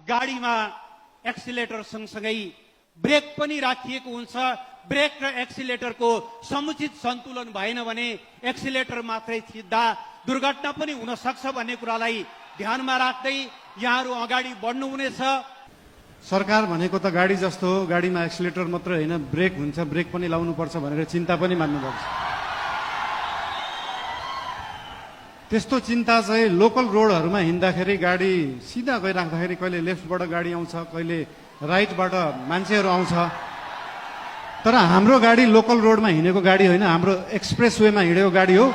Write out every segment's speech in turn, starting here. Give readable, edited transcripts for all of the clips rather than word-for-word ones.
गाडीमा एक्सिलेटर सँगसँगै ब्रेक पनि राखिएको हुन्छ। ब्रेक र एक्सिलेटरको समुचित सन्तुलन भएन भने एक्सिलेटर मात्रै थिच्दा दुर्घटना पनि हुन सक्छ भन्ने कुरालाई ध्यानमा राख्दै यहाँहरू अगाडि बढ्नुहुनेछ। सरकार भनेको त गाडी जस्तो हो, गाडीमा एक्सिलेटर मात्र होइन ब्रेक हुन्छ, ब्रेक पनि लाउनुपर्छ भनेर चिन्ता पनि मान्नुपर्छ। त्यस्तो चिन्ता चाहिँ लोकल रोडहरूमा हिँड्दाखेरि गाडी सिधा गइराख्दाखेरि कहिले लेफ्टबाट गाडी आउँछ, कहिले राइटबाट मान्छेहरू आउँछ। तर हाम्रो गाडी लोकल रोडमा हिँडेको गाडी होइन, हाम्रो एक्सप्रेस वेमा हिँडेको गाडी हो।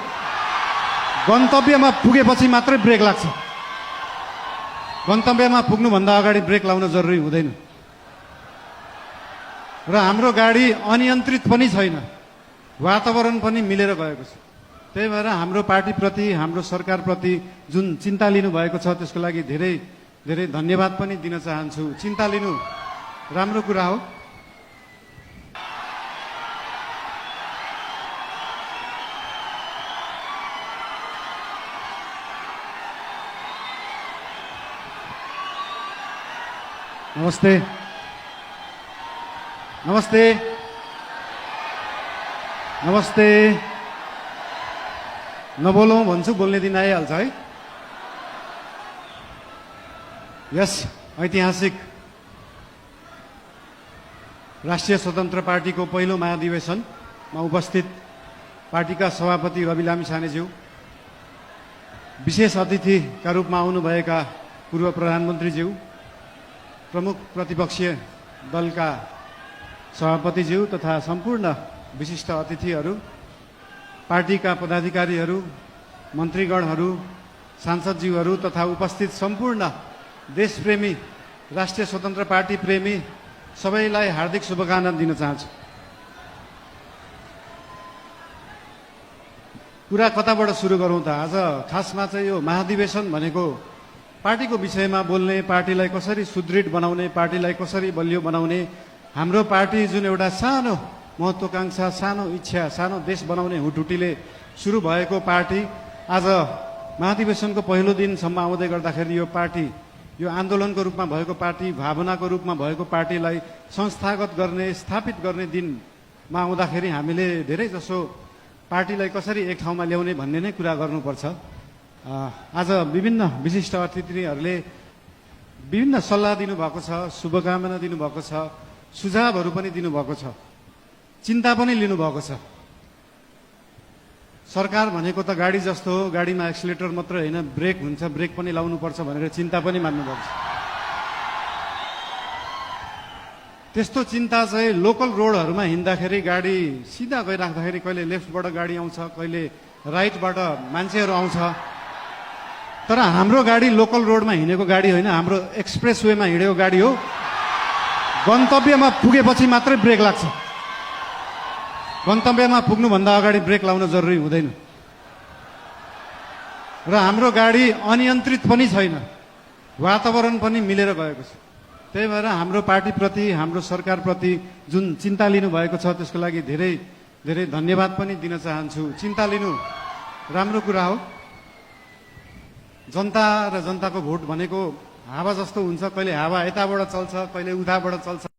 गन्तव्यमा पुगेपछि मात्रै ब्रेक लाग्छ। गन्तव्यमा पुग्नुभन्दा अगाडि ब्रेक लाउन जरुरी हुँदैन। र हाम्रो गाडी अनियन्त्रित पनि छैन, वातावरण पनि मिलेर गएको छ। त्यही भएर हाम्रो पार्टीप्रति, हाम्रो सरकारप्रति जुन चिन्ता लिनुभएको छ त्यसको लागि धेरै धेरै धन्यवाद पनि दिन चाहन्छु। चिन्ता लिनु राम्रो कुरा हो। नमस्ते नमस्ते नमस्ते। नबोलौँ भन्छु, बोल्ने दिन आइहाल्छ है। यस ऐतिहासिक राष्ट्रिय स्वतन्त्र पार्टीको पहिलो महाधिवेशनमा उपस्थित पार्टीका सभापति रवि लामिछानेज्यू, विशेष अतिथिका रूपमा आउनुभएका पूर्व प्रधानमन्त्रीज्यू, प्रमुख प्रतिपक्षीय दलका सभापतिज्यू तथा सम्पूर्ण विशिष्ट अतिथिहरू, पार्टीका पदाधिकारीहरू, मन्त्रीगणहरू, सांसदज्यूहरू तथा उपस्थित सम्पूर्ण देशप्रेमी, राष्ट्रिय स्वतन्त्र पार्टी प्रेमी सबैलाई हार्दिक शुभकामना दिन चाहन्छु। कुरा कताबाट सुरु गरौँ त? आज खासमा चाहिँ यो महाधिवेशन भनेको पार्टीको विषयमा बोल्ने, पार्टीलाई कसरी सुदृढ बनाउने, पार्टीलाई कसरी बलियो बनाउने, हाम्रो पार्टी जुन एउटा सानो महत्वाकांक्षा, सानो इच्छा, सानो देश बनाउने हुटुटीले सुरु भएको पार्टी आज महाधिवेशनको पहिलो दिनसम्म आउँदै गर्दाखेरि यो पार्टी, यो आन्दोलनको रूपमा भएको पार्टी, भावनाको रूपमा भएको पार्टीलाई संस्थागत गर्ने, स्थापित गर्ने दिनमा आउँदाखेरि हामीले धेरै जसो पार्टीलाई कसरी एक ठाउँमा ल्याउने भन्ने नै कुरा गर्नुपर्छ। आज विभिन्न विशिष्ट अतिथिहरूले विभिन्न सल्लाह दिनुभएको छ, शुभकामना दिनुभएको छ, सुझावहरू पनि दिनुभएको छ, चिन्ता पनि लिनुभएको छ। सरकार भनेको त गाडी जस्तो हो, गाडीमा एक्सिलेटर मात्र होइन ब्रेक हुन्छ, ब्रेक पनि लाउनुपर्छ भनेर चिन्ता पनि मान्नुपर्छ। त्यस्तो चिन्ता चाहिँ लोकल रोडहरूमा हिँड्दाखेरि गाडी सिधा गइराख्दाखेरि कहिले लेफ्टबाट गाडी आउँछ, कहिले राइटबाट मान्छेहरू आउँछ। तर हाम्रो गाडी लोकल रोडमा हिँडेको गाडी होइन, हाम्रो एक्सप्रेस वेमा हिँडेको गाडी हो। गन्तव्यमा पुगेपछि मात्रै ब्रेक लाग्छ। गन्तव्यमा पुग्नुभन्दा अगाडि ब्रेक लाउन जरुरी हुँदैन। र हाम्रो गाडी अनियन्त्रित पनि छैन, वातावरण पनि मिलेर गएको छ। त्यही भएर हाम्रो पार्टीप्रति, हाम्रो सरकारप्रति जुन चिन्ता लिनुभएको छ त्यसको लागि धेरै धेरै धन्यवाद पनि दिन चाहन्छु। चिन्ता लिनु राम्रो कुरा हो। जनता र जनताको भोट भनेको हावा जस्तो हुन्छ, कहिले हावा यताबाट चल्छ, कहिले उताबाट चल्छ।